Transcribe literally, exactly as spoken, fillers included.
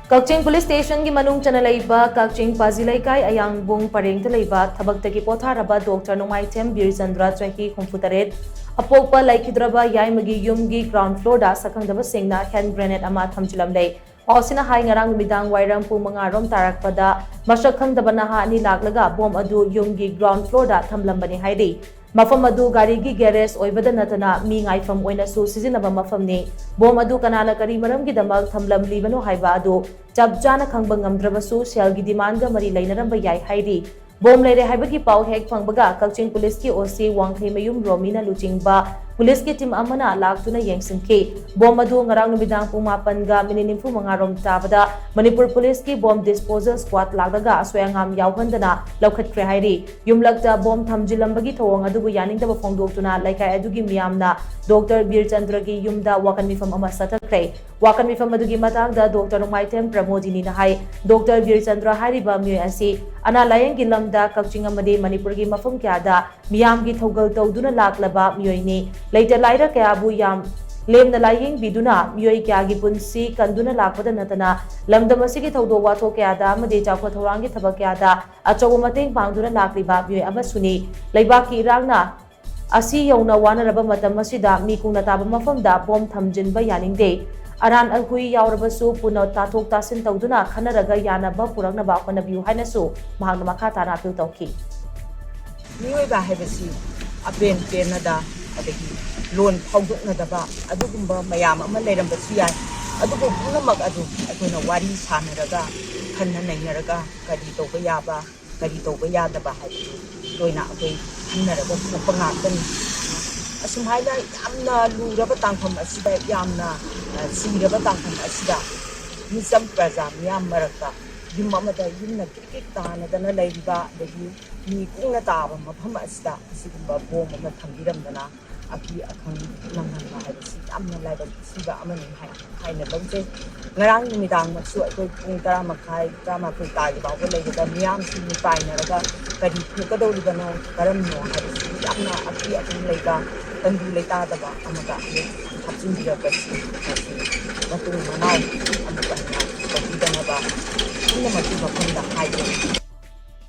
ꯀꯛꯆꯤꯡ police ꯁ꯭ꯇꯦꯁꯟꯒꯤ ꯃꯅꯨꯡ ꯆꯟꯅ ꯂꯩꯕ ꯀꯛꯆꯤꯡ ꯄꯥꯖꯤ ꯂꯩꯀꯥꯏ ꯑꯌꯥꯡꯕꯨꯡ ꯄꯔꯦꯡꯗ ꯂꯩꯕ ꯊꯕꯛꯇꯒꯤ ꯄꯣꯊꯥꯔꯕ ꯗꯣꯛꯇꯔ ꯅꯣꯡꯃꯥꯏꯊꯦꯝ ꯕꯤꯔꯆꯟꯗ꯭ꯔ, ꯆꯍꯤ ꯍꯨꯝꯐꯨꯇꯔꯦꯠ, ꯑꯄꯣꯛꯄ ꯂꯩꯈꯤꯗ꯭ꯔꯕ ꯌꯥꯏꯃꯒꯤ ꯌꯨꯝꯒꯤ ground floorꯗ ꯁꯛꯈꯪꯗꯕꯁꯤꯡꯅ hand grenade ꯑꯃ ꯊꯝꯖꯤꯜꯂꯝꯂꯦ꯫ ꯄꯥꯎꯁꯤꯅ ꯍꯥꯏ, ꯉꯔꯥꯡ ꯅꯨꯃꯤꯗꯥꯡ ꯋꯥꯏꯔꯝ ꯄꯨꯡ ꯃꯉꯥ ꯔꯣꯝ ꯇꯥꯔꯛꯄꯗ ꯃꯁꯛ ꯈꯪꯗꯕ ꯅꯍꯥ ꯑꯅꯤ ꯂꯥꯛꯂꯒ ꯕꯣꯝ ꯑꯗꯨ ꯌꯨꯝꯒꯤ ground floorꯗ ꯊꯝꯂꯝꯕꯅꯤ ꯍꯥꯏꯔꯤ꯫ ꯃꯐꯝ ꯑꯗꯨ ꯒꯥꯔꯤꯒꯤ garage ꯑꯣꯏꯕꯗ ꯅꯠꯇꯅ ꯃꯤ ꯉꯥꯏꯐꯝ ꯑꯣꯏꯅꯁꯨ ꯁꯤꯖꯤꯟꯅꯕ ꯃꯐꯝꯅꯤ꯫ ꯕꯣꯝ ꯑꯗꯨ ꯀꯅꯥꯅ ꯀꯔꯤ ꯃꯔꯝꯒꯤꯗꯃꯛ ꯊꯝꯂꯝꯂꯤꯕꯅꯣ ꯍꯥꯏꯕ ꯑꯗꯨ ꯆꯞ ꯆꯥꯅ ꯈꯪꯕ ꯉꯝꯗ꯭ꯔꯕꯁꯨ ꯁꯦꯜꯒꯤ demandꯒ ꯃꯔꯤ ꯂꯩꯅꯔꯝꯕ ꯌꯥꯏ ꯍꯥꯏꯔꯤ꯫ ꯕꯣꯝ ꯂꯩꯔꯦ ꯍꯥꯏꯕꯒꯤ ꯄꯥꯎ ꯍꯦꯛ ꯐꯪꯕꯒ ꯀꯛꯆꯤꯡ ꯄꯨꯂꯤꯁꯀꯤ OC ꯋꯥꯡꯈꯩꯃꯌꯨꯝ ꯔꯣꯃꯤꯅ ꯂꯨꯆꯤꯡꯕ ꯄꯨꯂꯤꯁꯀꯤ team ꯑꯃꯅ ꯂꯥꯛꯇꯨꯅ ꯌꯦꯡꯁꯤꯟꯈꯤ꯫ ꯕꯣꯝ ꯑꯗꯨ ꯉꯔꯥꯡ ꯅꯨꯃꯤꯗꯥꯡ ꯄꯨꯡ ꯃꯥꯄꯟꯒ minute ꯅꯤꯐꯨ ꯃꯉꯥ ꯔꯣꯝ ꯇꯥꯕꯗ ꯃꯅꯤꯄꯨꯔ ꯄꯨꯂꯤꯁꯀꯤ bomb disposal squad ꯂꯥꯛꯂꯒ ꯑꯁꯣꯏ ꯑꯉꯥꯝ ꯌꯥꯎꯍꯟꯗꯅ ꯂꯧꯈꯠꯈ꯭ꯔꯦ ꯍꯥꯏꯔꯤ꯫ ꯌꯨꯝꯂꯛꯇ ꯕꯣꯝ ꯊꯝꯖꯤꯜꯂꯝꯕꯒꯤ ꯊꯧꯑꯣꯡ ꯑꯗꯨꯕꯨ ꯌꯥꯅꯤꯡꯗꯕ ꯐꯣꯡꯗꯣꯛꯇꯨꯅ ꯂꯩꯀꯥꯏ ꯑꯗꯨꯒꯤ ꯃꯤꯌꯥꯝꯅ ꯗꯣꯛꯇꯔ ꯕꯤꯔꯆꯟꯗ꯭ꯔꯒꯤ ꯌꯨꯝꯗ ꯋꯥꯀꯟ ꯃꯤꯐꯝ ꯑꯃ ꯆꯠꯊꯈ꯭ꯔꯦ꯫ ꯋꯥꯀꯟ ꯃꯤꯐꯝ ꯑꯗꯨꯒꯤ ꯃꯇꯥꯡꯗ ꯗꯣꯛꯇꯔ ꯅꯣꯡꯃꯥꯏꯊꯦꯝ ꯄ꯭ꯔꯃꯣꯗꯤꯅꯤꯅ ꯍꯥꯏ, ꯗꯣꯛꯇꯔ ꯕꯤꯔꯆꯟꯗ꯭ꯔ ꯍꯥꯏꯔꯤꯕ ꯃꯤꯑꯣꯏ ꯑꯁꯤ ꯑꯅꯥ ꯂꯥꯌꯦꯡꯒꯤ ꯂꯝꯗ ꯀꯛꯆꯤꯡ ꯑꯃꯗꯤ ꯃꯅꯤꯄꯨꯔꯒꯤ ꯃꯐꯝ ꯀꯌꯥꯗ ꯃꯤꯌꯥꯝꯒꯤ ꯊꯧꯒꯜ ꯇꯧꯗꯨꯅ ꯂꯥꯛꯂꯕ ꯃꯤꯑꯣꯏꯅꯤ꯫ ꯂꯩꯇ ꯂꯥꯏꯔ ꯀꯌꯥꯕꯨ ꯌꯥꯝ ꯂꯦꯝꯅ ꯂꯥꯌꯦꯡꯕꯤꯗꯨꯅ ꯃꯤꯑꯣꯏ ꯀꯌꯥꯒꯤ ꯄꯨꯟꯁꯤ ꯀꯟꯗꯨꯅ ꯂꯥꯛꯄꯗ ꯅꯠꯇꯅ ꯂꯝꯗꯝ ꯑꯁꯤꯒꯤ ꯊꯧꯗꯣꯛ ꯋꯥꯊꯣꯛ ꯀꯌꯥꯗ ꯑꯃꯗꯤ ꯆꯥꯎꯈꯠ ꯊꯧꯔꯥꯡꯒꯤ ꯊꯕꯛ ꯀꯌꯥꯗ ꯑꯆꯧꯕ ꯃꯇꯦꯡ ꯄꯥꯡꯗꯨꯅ ꯂꯥꯛꯂꯤꯕ ꯃꯤꯑꯣꯏ ꯑꯃꯁꯨꯅꯤ꯫ ꯂꯩꯕꯥꯛꯀꯤ ꯏꯔꯥꯡꯅ ꯑꯁꯤ ꯌꯧꯅ ꯋꯥꯅꯔꯕ ꯃꯇꯝ ꯑꯁꯤꯗ ꯃꯤ ꯀꯨꯡꯅ ꯇꯥꯕ ꯃꯐꯝꯗ ꯕꯣꯝ ꯊꯝꯖꯤꯟꯕ ꯌꯥꯅꯤꯡꯗꯦ꯫ ꯑꯔꯥꯟ ꯑꯍꯨꯏ ꯌꯥꯎꯔꯕꯁꯨ ꯄꯨꯟꯅ ꯇꯥꯊꯣꯛ ꯇꯥꯁꯤꯟ ꯇꯧꯗꯨꯅ ꯈꯟꯅꯔꯒ ꯌꯥꯅꯕ ꯄꯨꯔꯛꯅꯕ ꯍꯣꯠꯅꯕꯤꯌꯨ ꯍꯥꯏꯅꯁꯨ ꯃꯍꯥꯛꯅ ꯃꯈꯥ ꯇꯥꯅ appeal ꯇꯧꯈꯤ꯫ ꯃꯤꯑꯣꯏꯕ ꯍꯥꯏꯕꯁꯤ ꯑꯄꯦꯟ ꯄꯦꯟꯅꯗ, ꯑꯗꯒꯤ ꯂꯣꯟ ꯐꯥꯎꯗꯣꯛꯅꯗꯕ ꯑꯗꯨꯒꯨꯝꯕ ꯃꯌꯥꯝ ꯑꯃ ꯂꯩꯔꯝꯕꯁꯨ ꯌꯥꯏ꯫ ꯑꯗꯨꯕꯨ ꯄꯨꯝꯅꯃꯛ ꯑꯗꯨ ꯑꯩꯈꯣꯏꯅ ꯋꯥꯔꯤ ꯁꯥꯟꯅꯔꯒ, ꯈꯟꯅ ꯅꯩꯅꯔꯒ ꯀꯔꯤ ꯇꯧꯕ ꯌꯥꯕ, ꯀꯔꯤ ꯇꯧꯕ ꯌꯥꯗꯕ ꯍꯥꯏꯕꯗꯨ ꯂꯣꯏꯅ ꯑꯩꯈꯣꯏ ꯈꯟꯅꯔꯒ ꯊꯣꯛꯄ ꯉꯥꯛꯇꯅꯤ꯫ ꯑꯁꯨꯝꯍꯥꯏꯅ ꯌꯥꯝꯅ ꯂꯨꯔꯕ ꯇꯥꯡꯐꯝ ꯑꯁꯤꯗ, ꯌꯥꯝꯅ, ꯑ, ꯆꯤꯡꯔꯕ ꯇꯥꯡꯐꯝ ꯑꯁꯤꯗ ꯃꯤꯆꯝ ꯄ꯭ꯔꯖꯥ ꯃꯤꯌꯥꯝ ꯃꯔꯛꯇ ꯌꯨꯝ ꯑꯃꯗ ꯌꯨꯝꯅ ꯀ꯭ꯔꯤꯛ ꯀ꯭ꯔꯤꯛ ꯇꯥꯅꯗꯅ ꯂꯩꯔꯤꯕ, ꯑꯗꯒꯤ ꯃꯤ ꯀꯨꯡꯅ ꯇꯥꯕ ꯃꯐꯝ ꯑꯁꯤꯗ ꯑꯁꯤꯒꯨꯝꯕ ꯕꯣꯝ ꯑꯃ ꯊꯝꯕꯤꯔꯝꯗꯅ ꯑꯀꯤ ꯑꯈꯪ ꯅꯪꯍꯟꯕ ꯍꯥꯏꯕꯁꯤ ꯌꯥꯝꯅ ꯂꯥꯏꯕꯛ ꯊꯤꯕ ꯑꯃꯅꯤ ꯍꯥꯏ-, ꯍꯥꯏꯅ ꯂꯧꯖꯩ꯫ ꯉꯔꯥꯡ ꯅꯨꯃꯤꯗꯥꯡꯃꯛꯁꯨ ꯑꯩꯈꯣꯏ ꯄꯨꯡ ꯇꯔꯥ ꯃꯈꯥꯏ, ꯇꯔꯥꯃꯥꯊꯣꯏ ꯇꯥꯒꯦ ꯐꯥꯎꯕ ꯂꯩꯕꯗ ꯃꯤꯌꯥꯝꯁꯤ ꯃꯤꯄꯥꯏꯅꯔꯒ ꯀꯔꯤ ꯊꯣꯛꯀꯗꯧꯔꯤꯕꯅꯣ, ꯀꯔꯝꯅꯣ ꯍꯥꯏꯕꯁꯤ ꯌꯥꯝꯅ ꯑꯀꯤ ꯑꯈꯪ ꯂꯩꯕ, ꯇꯪꯗꯨ ꯂꯩꯇꯥꯗꯕ ꯑꯃꯗ ꯑꯃꯨꯛ ꯍꯥꯞꯆꯤꯟꯕꯤꯔꯛꯄꯁꯤ ꯃꯁꯤ ꯃꯇꯨꯡ ꯃꯅꯥꯎ ꯑꯃꯨꯛ ꯍꯟꯅ ꯄꯤꯗꯅꯕ ꯄꯨꯝꯅꯃꯛꯀꯤ ꯃꯐꯝꯗ ꯍꯥꯏꯒꯅꯤ꯫